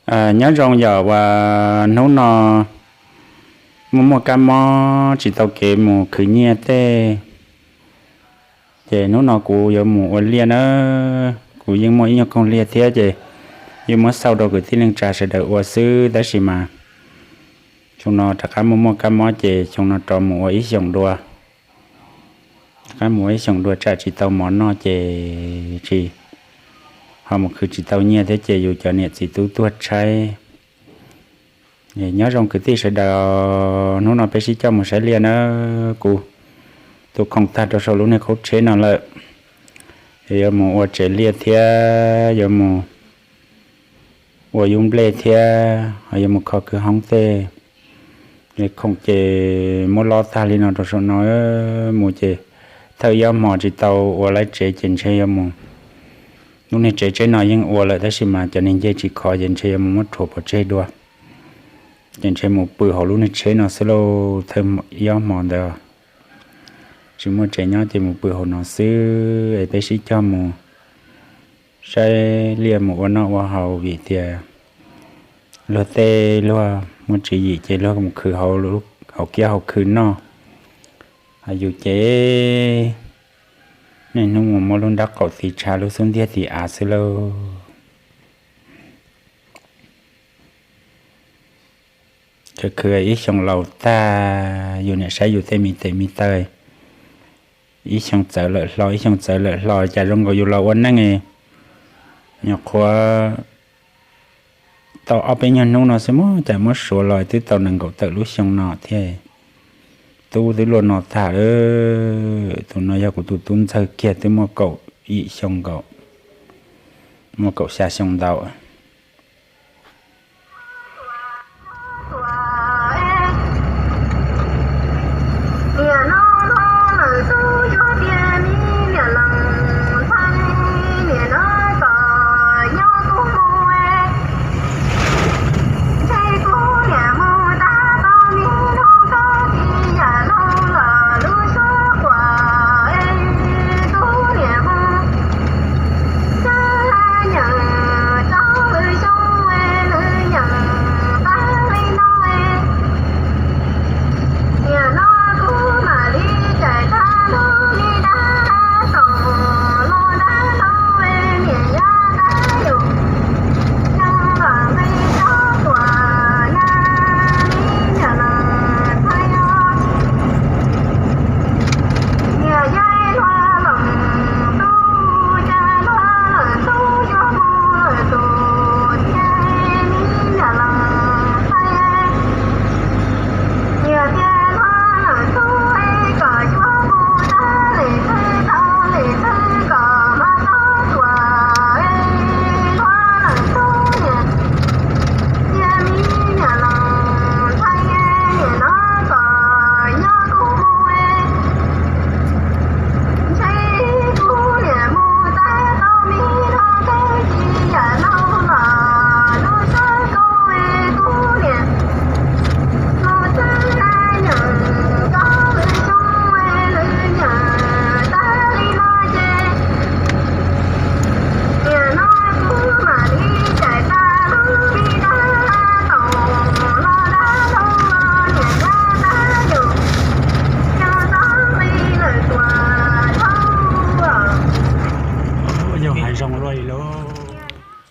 Nyob zoo yom, uas hnub no muaj muaj kab mob tsis tau kev mus khwv nyiaj tej, ces hnub no kuv yuav mus ua liaj na. Kuv yeej muaj ib nyuag koog liaj thiab ces yeej muab xauj rau kwv tij neej tsa sawv daws ua xwb, tab sis mas xyoo no rov qab muaj muaj kab mob ces xyoo no rov mus ua ib xyoos dua. Rov qab mus ua ib xyoos dua tsam tsis tau mov noj ces tsis, ho mus khwv tsis tau nyiaj thiab ces yus cov niam txiv tub tuag tshaib. Nyob zoo kwv tij sawv daws, hnub no peb sib coj mus saib liaj na. Kuv tus khoom tag rau saum lub niag qub tsheb no lawm, yuav mus ua tsev liaj thiab yuav mus ua yub nplej thiab ho yuav mus kho kwv hoob tej. Khoom ces muab lob tag li no rau saum no mus ces thawj ib ob hmo tsis tau ua lawv tsev ces ntshe yuav mus, lub niag tsev tsheb no yeej ua lawm tab sis mas cov niag ncej tsis khov ces ntshe yuav mus muab rhuav pov tseg dua. Ces ntshe mus pw hauv lub niag tsheb no xwb lauj, thawj ib ob hmo ntawd tsis muaj tsev nyob ces mus pw hauv no xwb es peb sib coj mus saib liaj mus ua noj ua haus vim tias luag tej luag muaj tswv yim ces luag mus khwv hauv kiab hauv khw noj. Yus ces niaj hnub mus muab lub nrab qaum tiv tshav lub xub ntiag tiv av xwb lauj. Khwv khwv ib xyoo laus tag yus niam saib yus tej me tes me taw, ib xyoo txawv lawm hlo ib xyoo txawv lawm hlo cas zoo nkaus yus los ua neej nyuam qhuav tau ob peb nyuag hnub no xwb mas cas muab suav los twb tau nees nkaum tawm lub xyoo no thiab. Tub twb luaj no tag lawm, tus no yog kuv tus tub ntxawg kiag twb muaj kaum yim xyoo nkaus, muaj kaum xya xyoo ntau.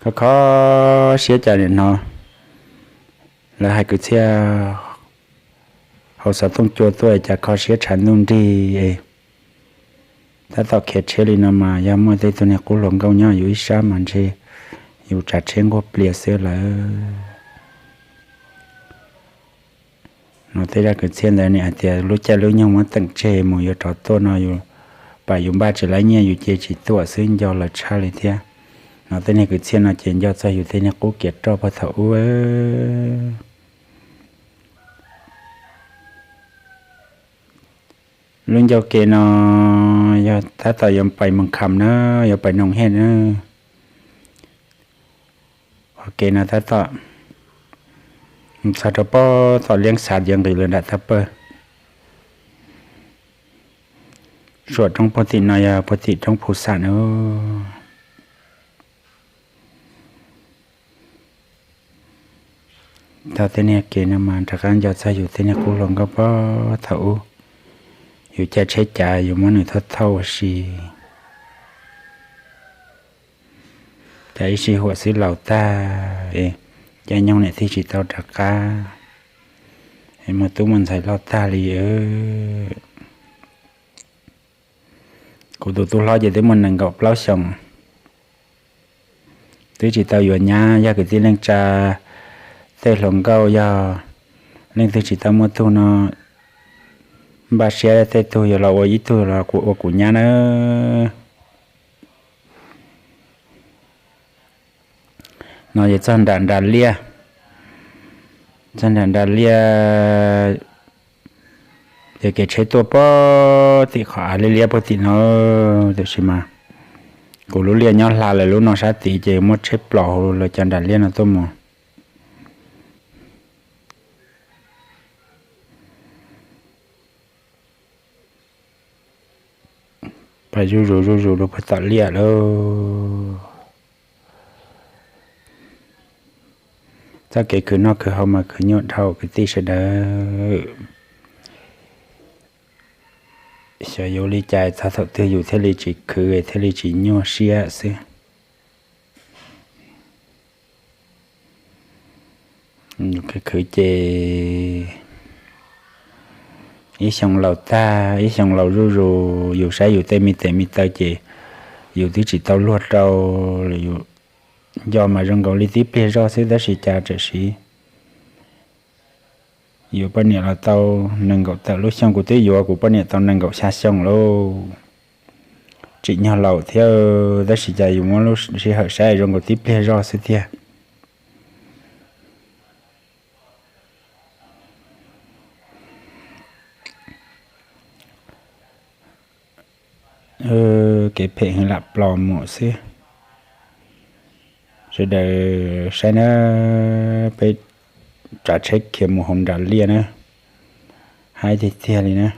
Kho kho siab cas niam no, lawv hais kwv txhiaj hauv xov tooj cua tuaj cas kho siab tshav ntuj nrig. Tab tom khiav tsheb li no mas yog muaj tej tug niag qub hluas nkauj nyob yus ib sab mas ntshe yus tsav tsheb nquag plias xwb lawm. No tej zaj kwv txhiaj ntawd nim hais tias lub caij lub nyoog muab teem tseg mus yuav rov tuaj no yus, pam yus npaj tsis laib nyiaj yus ces tsis tuaj xwb nco lawv tshaj li thiab. No tej niag kwv txhiaj no ces nco txog yus tej niag qub kiav roj puag thaum ub. Lub ncauj ke no yog tab tom yuav pais Moos Kham na, yuav pais Noom Hej na. Ua ke no tab tom mus txog rau pem tom Liab Xav Diav Nqis lawm nram Thaj Pawg. Suam roob puag tim no yog puag tim roob Phu Xam na. Tau tej niag kev no mas rov qab nco txog yus tej niag qub hluas nkauj pog thaum ub, yus caij tsheb cav yus muab nws thauj thauj ua si, cas ib sij huam xwb laus tag, caij nyoog niam tij tsis tau rov qab, muaj tub muaj ntxhais loj tag li. Kuv tus tub hlob ces twb muaj nees nkaum plaub xyoos, twb tsis tau yuav nyab. Yog kwv tij neej tsa tej hluas nkauj yog leej twg tsis tau muaj tug no, npaj siab tej tug yuav los ua ib tug los ua kuv nyab nawb. No ces txog nram nras liaj, txog nram nras liaj, ces kev tsheb tuaj pog tim qhov av liab liab pog tim no, tiam sis mas kuv lub liaj nyob hla lawm lub no sab tid ces muab tsheb plos hauv lawv cov nram liaj no tuaj mus. Pais zuj zus zuj zus rau pog tom liaj lawm. Txoj kev khwv noj khwv haus mas khwv nyuaj dhau kwv tij sawv daws. Xyov yuav li cas txog thaum twg yus thiaj li tsis khwv thiaj li tsis nyuaj siab xwb. Khwv khwv ces ib xyoo laus tag ib xyoo laus zuj zus, yus saib yus tej me tes me taw ces yus twb tsis tau luag rau, yus nco mas zoo nkaus li tib pliag zog xwb tab sis cas tam sim yus poj niam los tau nees nkaum tawm lub xyoo, kuv twb yuav kuv poj niam tau nees nkaum xya xyoo lauj. Tsim nyog laus thiab tab sis cas yus muab lub sij hawm saib zoo nkaus tib pliag zog xwb tiag. Kev phem heev lam plos mus xwb. Sawv daws saib na, peb tsav tsheb khiav mus hauv nram liaj na, haib tiag tiag li na.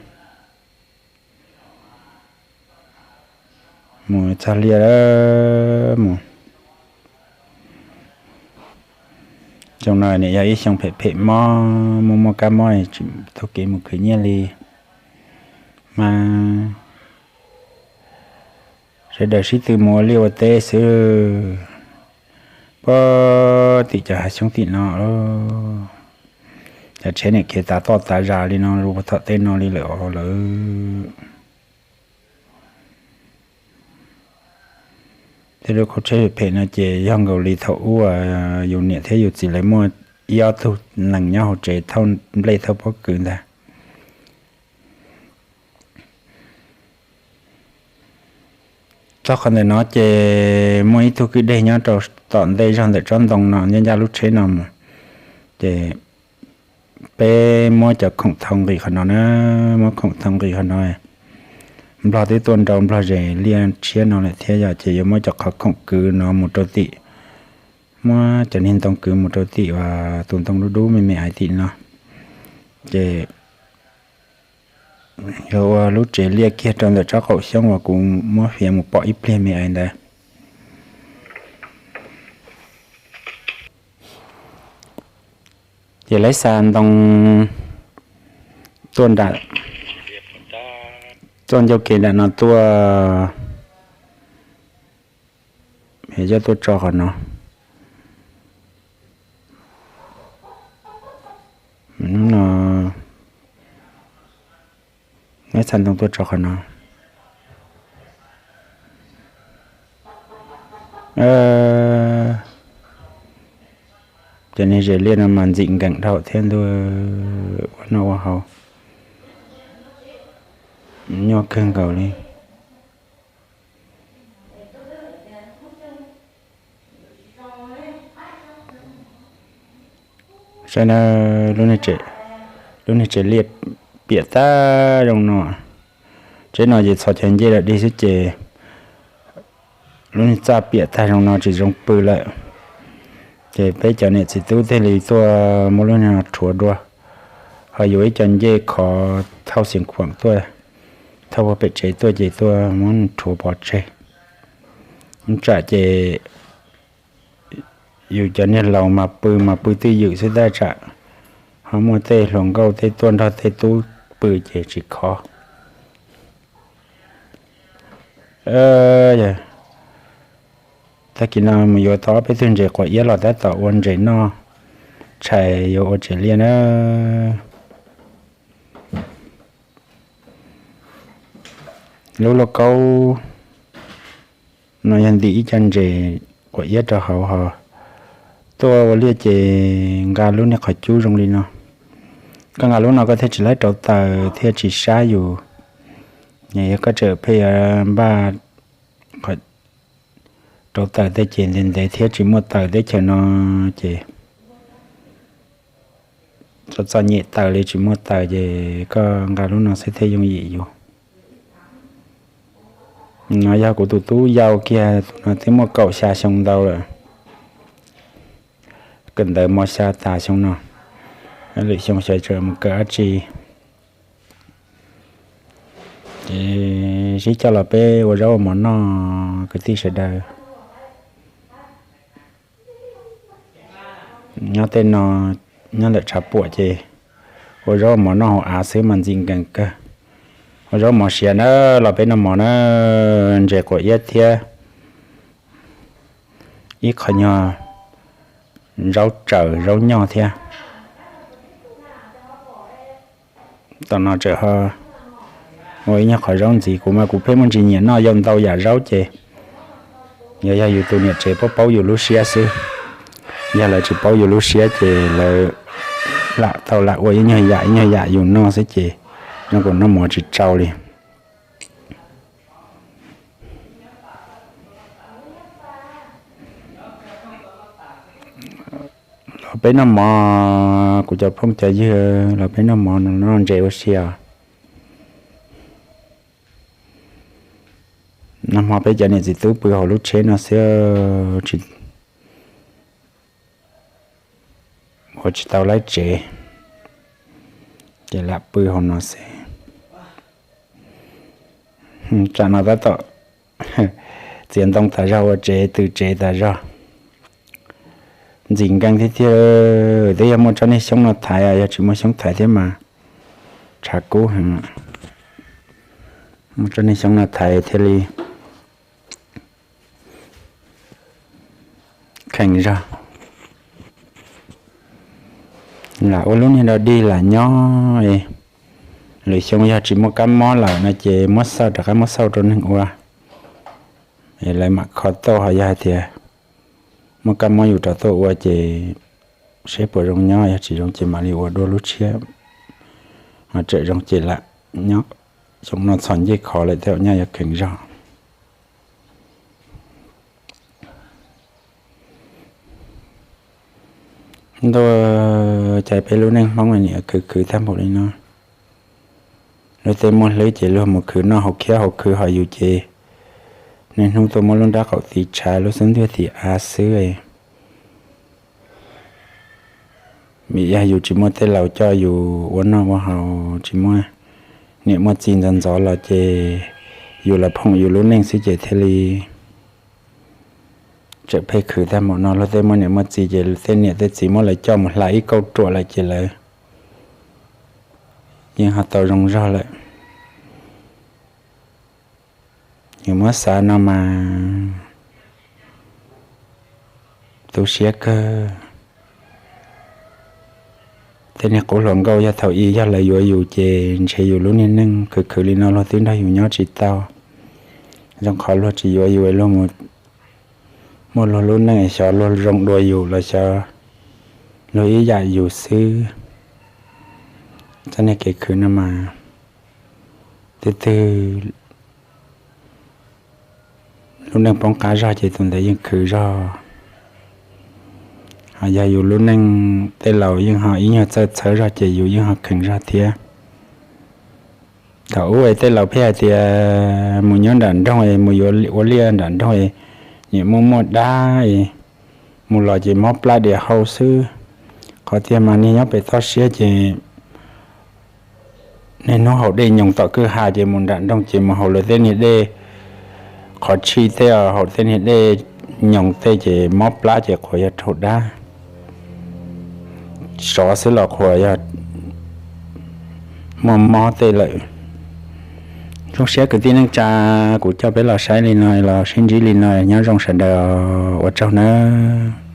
Mus txog liaj lawm mus. Xyoo no niam yog ib xyoo phem phem mob, muaj muaj kab mob tsis tau kev mus khwv nyiaj li mas sawv daws sib tw mus ua liaj ua teb xwb. Puag tim cov hav xyoob tim no, cov tsheb niam khiav tav toj tav zas li no los puag tom tej no li lawm os lawm. Tej lub qub tsheb phem phem no ces yog nkaus li thaum ub yus niam thiab yus txiv lawv muaj ib ob tug nees nyob hauv tsev thauj nplej thauj pob kws ntag. Txog qhov ntawm no ces muaj ib tug kwj deg nyob rau tom ntej zog ntawm tsob ntoo no ncaj ncaj lub tsheb no mus, ces peb muab cov khoom thau nqis qhov no na, muab khoom thau nqis qhov no. Nplog twb tuaj nrau nplog zes liaj tshiab no lawm thiab yog ces yuav muab cov qhov khoom kwv no mus rau tim, muab cov niag ntoo kwv mus rau tim uas tus ntoo dub dub me me aiv tim no, ces yuav ua lub tsev liaj kiag rau ntawm tsob qaum xyoob uas kuv muab fiav mus pom ib pliag me aiv ntawd. Ces lawv xa ntoo tuaj nram, tuaj ncauj kev nram no tuaj, coj tuaj tso qhov no. Hnub no lawv xa ntoo tuaj tso qhov no. Cov niag zes liaj no mas ntxim nkees dhau thiab ntuj, ua noj ua haus nyuaj kawg nkaus li. Saib na, lub niag tsev liaj piam tag zoo no. Tsheb no ces txhos caug ncej lawm dig xwb ces lub niag txaj piam tag zoo no tsis zoo pw lawm. Ces peb cov niam txiv tub thiaj li tuaj muab lub niag no rhuav dua, ho yuav ib co ncej khov thauj xeev khuam tuaj, thauj puag pem tsev tuaj ces tuaj muab rhuav pov tseg. Ib tsam ces yus cov niag laus mas pw mas pw twj ywm xwb tab tsam ho muaj tej hluas nkauj tej tuaj nrog tej tub pw ces tsis khov. Tag kis no mus yuav tau ob peb tug ntses quav iab los tab tom ua ntses noj tshais yuav ua tsev liaj na. Lub lauj kaub no yog ntim ib co ntses quav iab rau hauv ho tuaj ua liaj ces nqa lub niag qhov cub zoo li no. Koj nqa lub no koj thiaj tsis laib rauv taws thiaj tsis sab yus. Yog koj tseem pheej yuav npaj rauv taws tej ces ntev ntev thiab tsis muaj taws teb chaws no ces txom txom nyem taws li tsis muaj taws ces koj nqa lub no xwb thiaj yooj yim yus. No yog kuv tus tub yau kiag, tus no twb muaj kaum xya xyoo ntau lawm, kawm ntawv mos xya tas xyoo no, lwm xyoo xyov tseem mus kawm dab tsi. Ces sib coj los peb ua zaub ua mov noj kwv tij sawv daws. Nyob tej no, nyob ntawm tshav puam ces ua zaub ua mov noj hauv av xwb mas ntxim nkees kawg. Ua zaub mov siav na, los peb noj mov na, ntses quav iab thiab ib qho nyuag zaub tsaws zaub nyoj thiab. Tom no tseem ho ua ib nyuag qhov zaub ntxiv, kuv mas kuv pheej muaj ntsis nyiam noj yau ntau yam zaub ces yog, yog yus tus niam tsev paub paub yus lub siab xwb. Yog lawv tsis paub yus lub siab ces lawv lam tau lam ua ib nyuag yam ib nyuag yam yus noj xwb ces zoo kuv noj mov tsis tsau li. Los peb noj mov, kuv cov phooj cov ywg, los peb noj mov no, noj ntses ua si os. Nag hmo peb cov niam txiv tub pw hauv lub tsheb no xwb, ua tsis tau laib tsev, ces lam pw hauv no xwb. Tsam no tab tom txiav ntoo tas zog ua tsev tws tsev tas zog, ntxim nkees thiab tiag. Twb yog muaj tsob niag xyoob no thaiv, yog tsis muaj xyoob thaiv thiab mas tshav kub heev. Muaj tsob niag xyoob no thaiv thiaj li kheev zog. Lam ua lub niag dog dig lam nyob, lwm xyoo yog tsis muaj kab mob lawm no ces muab xauj, rov qab muab xauj rau neeg ua, es lawv mam kho tau. Ho yog hais tias muaj kab mob yus rov tuaj ua ces seb puas zoo nyob, yog tsis zoo ces mam li ua dua lub tshiab. Ho tseem zoo ces lam nyob. Xyoo no txhom ncej khov lawm thiab, nyaj yuav kheev zog. Ntuj, cas peb lub neej Hmoob nim khwv khwv tag npaum li no. Luag tej muaj hlwb ces luag mus khwv noj hauv khiab hauv khwv, ho yus ces niaj hnub tuaj muab lub nrab qaum tiv tshav lub xub ntiag tiv av xwb. Vim yog yus tsis muaj tej laus coj yus ua noj ua haus, tsis muaj niam muaj txiv ntxov ntxov los ces yus los phoom yus lub neej xwb ces thiaj li tseem pheej khwv tag npaum no. Luag tej muaj niam muaj txiv ces tej niam tej txiv muab lawv coj mus hla ib kauj ruam lawm ces lawv yeej ho tau zoo zog lawm. Yus muab xav no mas tu siab kawg. Tej niag qub hluas nkauj yog thaum ub yog lawv yuav yus ces ntshe yus lub niag neej khwv khwv li no luag twb nrog yus nyob tsis tau. Zoo qhov luag tsis yuav yus, luag mus muaj luag lub neej, xyov luag zoo dua yus los xyov luag ib yam yus xwb. Txoj niag kev khwv no mas twb twg lub neej poob qab zog ces tus ntawd yeej khwv zog. Ho yog yus lub neej tej laus yeej ho ib nyuag txawj txhawb zog ces yus yeej ho kheev zog thiab. Thaum ub es tej laus pheej hais tias mus nyob nram nroog es mus yuav ua liaj nram nroog es nim muaj muaj dab es mus los ces mob plab diam hau xwb. Qhov tiag mas niag nyob pem toj siab ces niaj hnub haus dej nyoos tom kwj ha ces mus nram nroog ces mus haus lawv tej niag dej qhov tshij tej, haus tej niag dej nyoos tej ces mob plab ces qhuas yog raug dab, sov xwb los qhuas yog muaj mob tej lawm. Zoo siab kwv tij neej tsa, kuv coj peb los saib li no los sib ntsib li no, nyob zoo sawv daws, ua tsaug nawb.